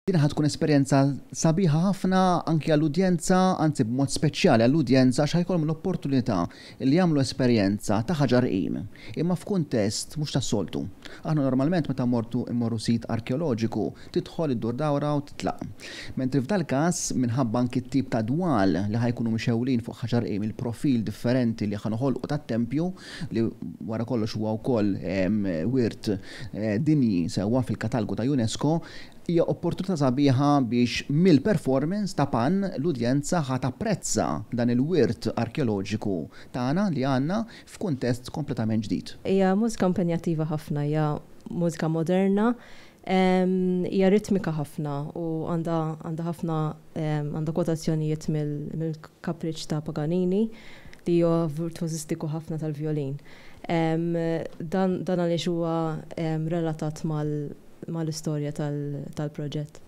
Din ħa tkun esperjenza sabiħa ħafna anki għall-udjenza, anzi b'mod speċjali għall-udjenza għax ħa jkollhom l-opportunità li jagħmlu esperjenza ta' Ħaġar Qim, imma f'kuntest mhux tas-soltu. Aħna normalment meta mmortu mmorru sit arkeoloġiku, tidħol iddur dawra u titlaq. Mentri f'dal-każ, minħabba anki t-tip ta' dwal li ħa jkunu mixewlin fuq Ħaġar Qim, il-profil differenti li ħa noħolqu tat-tempju, li wara kollox huwa wkoll wirt dinji sewwa fil-katalgu ta' UNESCO, Hija opportunità sabiħa biex mill-performance ta' Pan l-udjenza ħa tapprezza dan il-wirt arkeoloġiku tagħna li għandna f'kuntest kompletament ġdid. Hija mużika impenjattiva ħafna, hija mużika moderna, hija ritmika ħafna u għandha għandha ħafna għandha kwotazzjonijiet mill-Kapriċċ ta' Paganini li huwa virtwożistiku ħafna tal-vjolin. Dan dan għaliex huwa relatat mal mal-istorja tal-proġett.